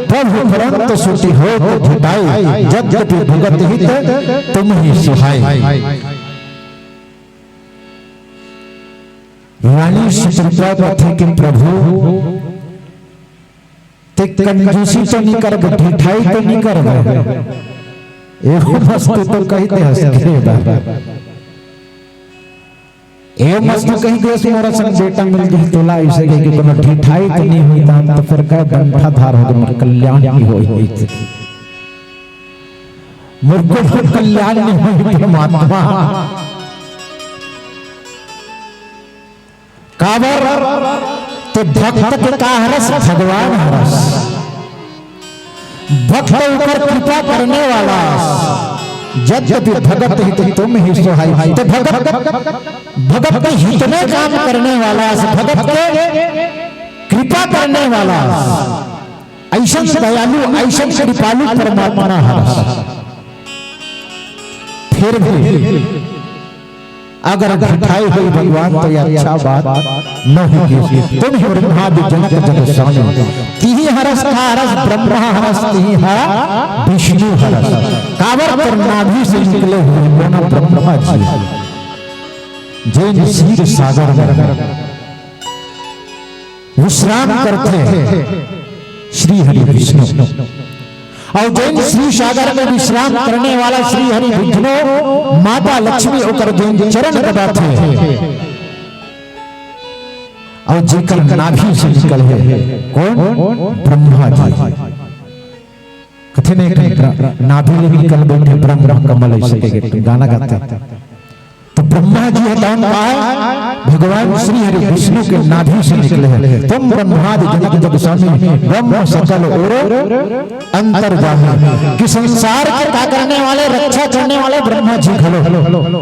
प्रभु परंतु सुति होत ढिठाई, यद्यपि भगत हित तुमहि सहाई। रानी शत्रुपा कथे कि प्रभु, ते कंजूसी तो नहीं करबे, ढिठाई तो नहीं करबे। एगो मस्त तो कहि दे हंस के बा। ए मस्त कहि देस मोर असन बेटा मिल जाही तोला, अइसे कहि के कोनो ढिठाई तो नहीं होई, त हम तो फिर कहे बंठाधार हो गए, मोर कल्याण नहीं होई, होई। मोर कोनो कल्याण नहीं होई परमात्मा। काबर? ते भक्त के का हरस? भगवान हरस। भक्त ऊपर कृपा करने वाला, यद्यपि भगत हित तुमहि सहाई। ते भगत, भगत के हित में काम करने वाला, भगत के कृपा करने वाला, अइसन दयालु, अइसन कृपालु परमात्मा हरस। फिर भी अगर ढिठाई होई भगवान, तो ये अच्छा बात न होई। तुमहि ब्रह्मादि जनक जग स्वामी, तिहि हरस का हरस ब्रह्मा हरस, तिहि हा विष्णु हरस। काबर? तोर नाभि से निकले हुए कोन? ब्रह्मा जी। जेन क्षीर सागर में विश्राम करथे श्री हरि विष्णु। अउ जेन क्षीर सागर में विश्राम करने वाला श्री हरि विष्णु, माता लक्ष्मी ओकर जेन चरण दबाथे, अउ जेकर नाभि से निकले हे कोन? ब्रह्मा जी। कथे ने एक नाभि ले निकल बइठे ब्रह्म कमल, अइसे कहिके गाना गाथे। तो ब्रह्मा जी हे दान का हे, भगवान श्री हरि विष्णु के नाभि से निकले हे। "त्वं ब्रह्मादि जगत जग स्वामी, ब्रह्म सकल और अंतर्यामी।" कि संसार के का करने वाले, रक्षा करने वाले ब्रह्मा जी घलो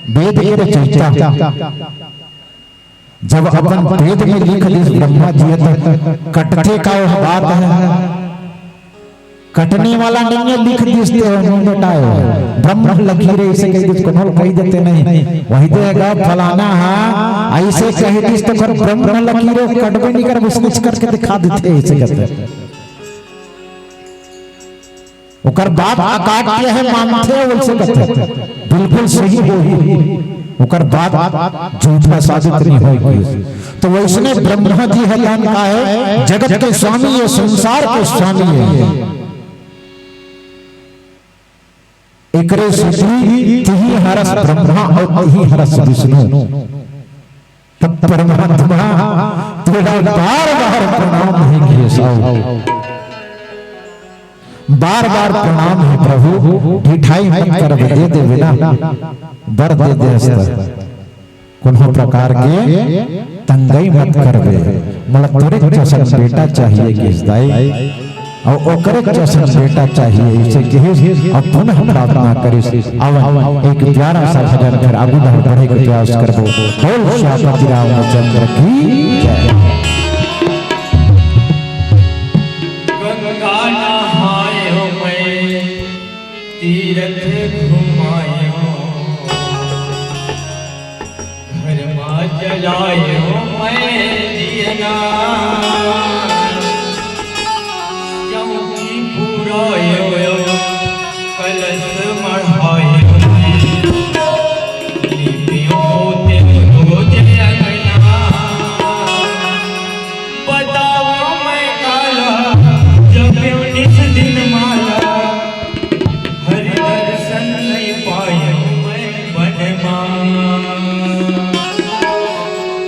वेद के रचयिता। जब अपन वेद में लिख दिस ब्रह्मा जी हे, त कटथे का ओ बात हे? कटने वाला नइ हे, लिख दिस ते ओ नइ मिटाय। ब्रह्म लकीरे अइसे कहि दिस, कोनो ल कहि देते नहीं। वही तो हे गा, फलाना हा अइसे कहि दिस त ओकर ब्रह्म लकीरे, कटबे नइ करय, अइसने करके दिखा देथे, अइसे कहिथे। ओकर बात अकाट्य हे, मानथे, अइसे कहिथे। बिल्कुल सही होही। ओकर बात झूठा साबित नइ होय। तो वइसने ब्रह्मा जी हे दान का हे, जगत के स्वामी हे, संसार के स्वामी हे। एकरे सेती तिही हरस ब्रह्मा अउ तिही हरस विष्णु। तब परमात्मा तोला बार बार प्रणाम हे केशव, बार बार प्रणाम हे प्रभु। ढिठाई मत करबे, दे देबे ना, बर दे दे हस्ता। कोनो प्रकार के तंगई मत करबे, मोला तोरे जसन बेटा चाहिए केस दाई। अउ ओकरे जसन बेटा चाहिए, अइसे कहिस अउ पुनः प्रार्थना करिस। आवन, एक प्यारा सा भजन फेर आगू बढ़े के प्रयास करबो। बोल सियापति रामचंद्र की जय। गंगा नहायो मैं, तीरथ घुमायो, घर मा जलायो मैं दियना, चौकी पुरायो, कलश मढ़ायो मैं, लीपियो पोते रोज अंगना। बताओ मैं काला, जप्यो निस दिन माला, हरि दर्शन नहीं पायो मैं बन मा।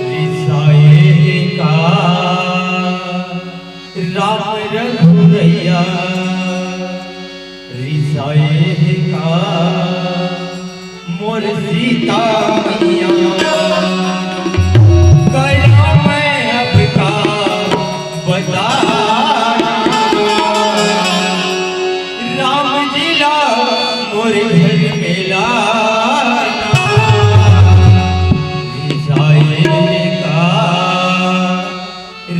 रिसाए का राम रघुरैया, रिसाए का मोर सीता मैया, करो मैं अब का बताना, राम जी ला मोर घर में लाना, रिसाए का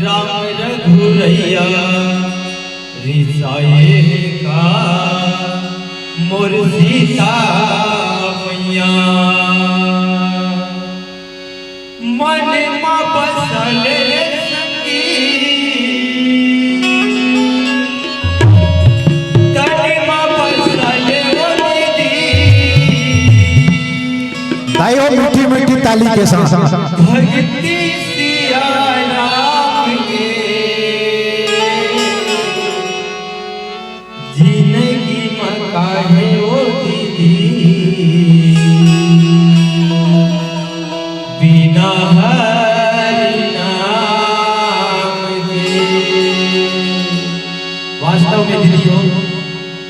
राम रघुरैया, रिसाए का मोर सीता मैया। मन मा बसल रे संगी, तन मा बसल ओ दीदी। ताई हो मीठी मीठी ताली के साथ। भक्ति सिया राम के जिंदगी मा काहे ओ दीदी, बिना हरि नाम के। वास्तव में दीदी हो,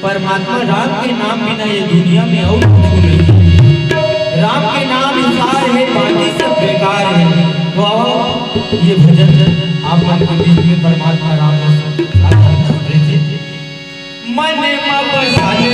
परमात्मा राम के नाम बिना ये दुनिया में और कुछ नहीं है। राम के नाम ही सार है, बाकी सब बेकार है। तो आओ, ये भजन आप मन के बीच में परमात्मा राम ने साथ साथ सुन रहे थे। मन मा बसा ले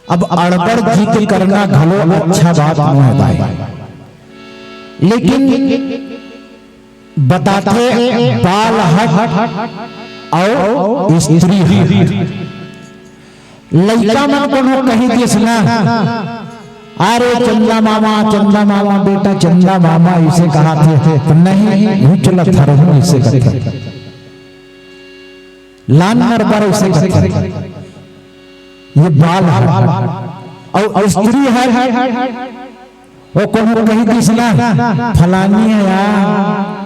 अब अड़बड़ जिद करना घलो अच्छा बात नोहे भाई, लेकिन बताथे बाल हठ अउ स्त्री हठ। लइका मन कोनो कहि दिस ना, "अरे चंदा मामा, चंदा मामा, बेटा चंदा मामा," अइसे कहाथे, त नहीं, हुचला थरहूं अइसे कथे। लान नरबर अइसे कथे, ये बाल हठ। अउ स्त्री हठ, वो कोनो कहि दिस ना, "फलानी हे यार,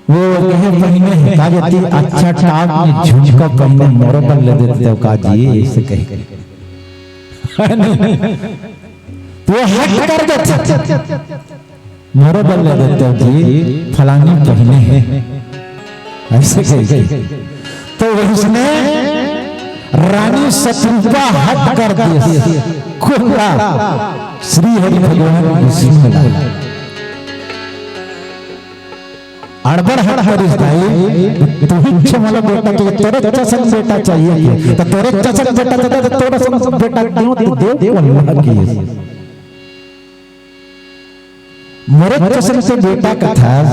वो कहे पहिने हे, का जाती अच्छा टाप में झुमका पहिने, मोरो बर ले देते हो का जी," अइसे कहे। तो हठ कर देथे। "मोरो बर ले देते हो जी, फलानी पहिने हे," अइसे कहे। तो वइसने रानी सतरूपा हठ कर दिस। कोन ला? श्री हरि भगवान विष्णु ला। अड़बड़ हठ करिस भाई, तुहिच मोला बेटा चाहिए, तोरे जसन बेटा चाहिए के, त तोरे जसन बेटा, त तोरे जसन बेटा क्यों तू देव कोन ला किस? मोरे जसन से बेटा कथस,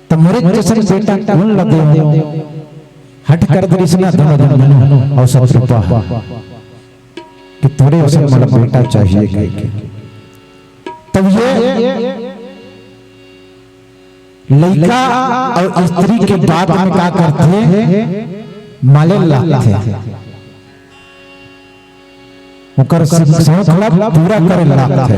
त मोरे जसन बेटा कोन ला देव? हठ कर दिस ना दोनों झन मनु अउ सतरूपा ह कि तोरे जसन मोला बेटा चाहिए कहिके। तब ये लइका अउ स्त्री के बात में का करथे, माले लागथे। ओकर सौख ला पूरा करे लागथे।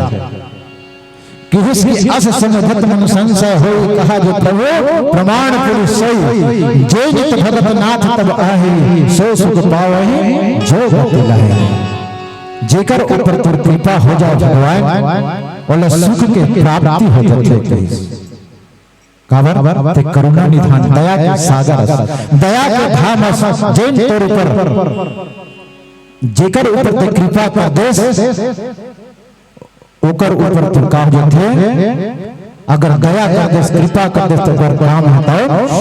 किहिस कि अस समझत मनु संसय होई, कहा जो प्रभु प्रमाण पुरु सोई। जे नित भगत नाथ तब आही, सो सुख पावही जो गति लहे। जेकर ऊपर तोर कृपा हो जाए भगवान, ओला सुख के प्राप्ति हो जाथे। काबर? ते करुणा निधान, दया के सागर, दया के धाम अस, जेन तोर ऊपर, जेकर ऊपर ते कृपा कर देस, ओकर ऊपर तोर का हो जाथे? अगर दया कर देस, कृपा कर देस, त ओकर काम ह तो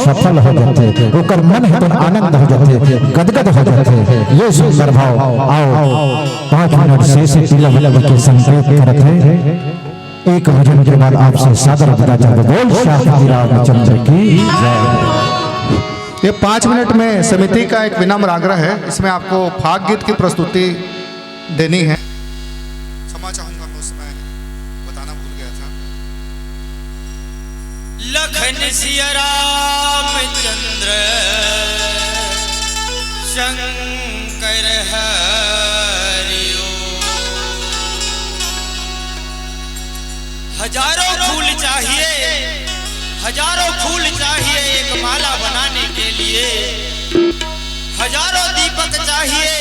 सफल हो जाथे, ओकर मन ह तो आनंद हो जाथे, गदगद हो जाथे। ये सुंदर भाव। आओ, पांच मिनट से, से तिलक के संकेत करत हे। एक भजन के बाद आपसे सादर विदा चाहते। बोल श्री रामचंद्र की जय। ये पाँच मिनट में समिति का एक विनम्र आग्रह है, इसमें आपको फाग गीत की प्रस्तुति देनी है। क्षमा चाहूंगा, मैं उस समय बताना भूल गया था। लखन सिया रामचंद्र शंकर हरि ओम। हजारों फूल चाहिए, हजारों फूल चाहिए एक माला बनाने के लिए, हजारों दीपक चाहिए,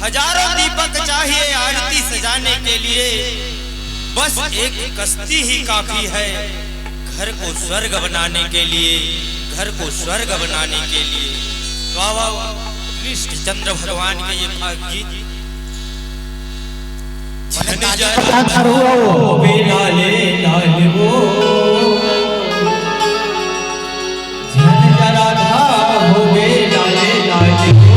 हजारों दीपक चाहिए आरती सजाने के लिए। बस एक कश्ती ही काफी है घर को स्वर्ग बनाने के लिए, घर को स्वर्ग बनाने के लिए। तो आओ, कृष्ण चंद्र भगवान के ये फाग गीत। झन जरा धाओ बे लाले लाल वो, झन जरा धाओ बे लाले लाल वो।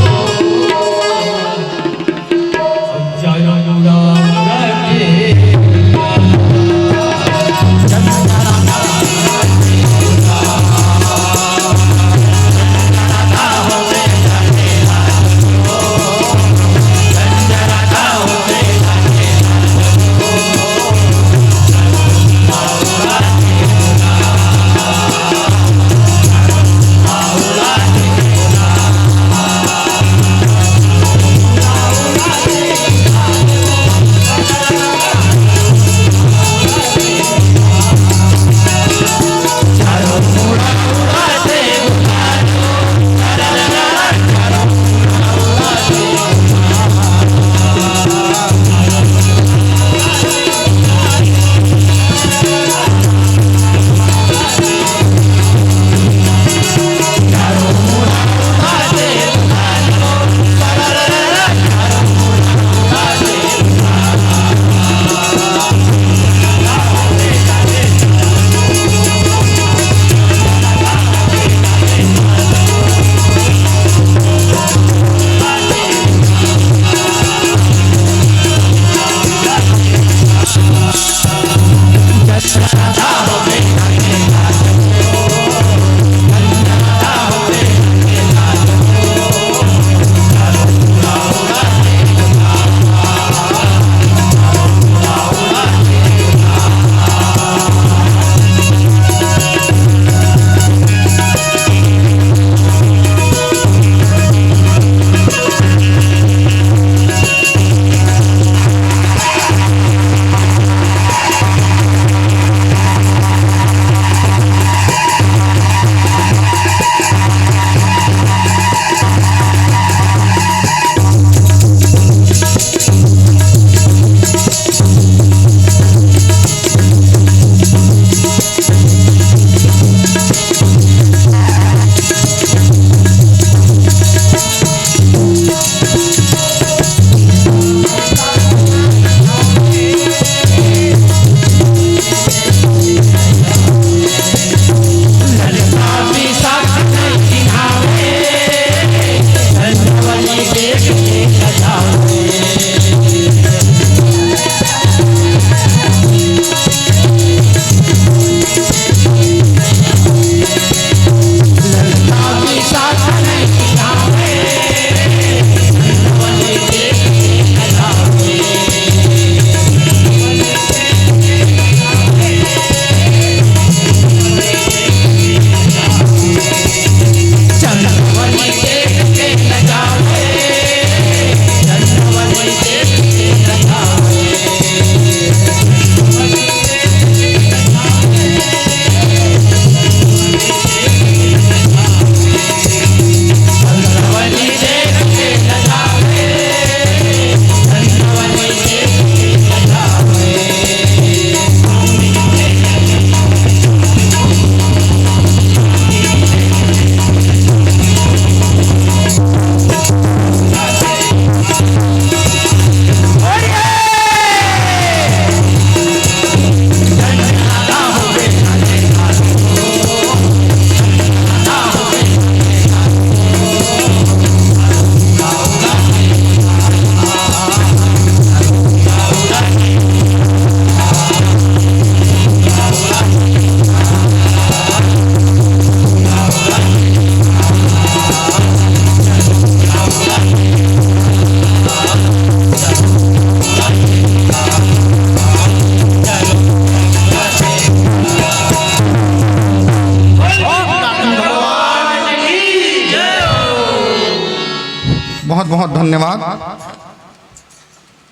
बहुत धन्यवाद।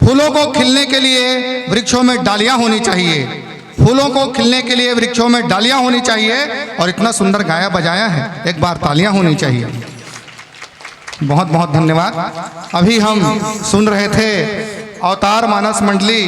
फूलों को खिलने के लिए वृक्षों में डालियां होनी चाहिए, फूलों को खिलने के लिए वृक्षों में डालियां होनी चाहिए। और इतना सुंदर गाया बजाया है, एक बार तालियां होनी चाहिए। बहुत बहुत धन्यवाद। अभी हम सुन रहे थे अवतार मानस मंडली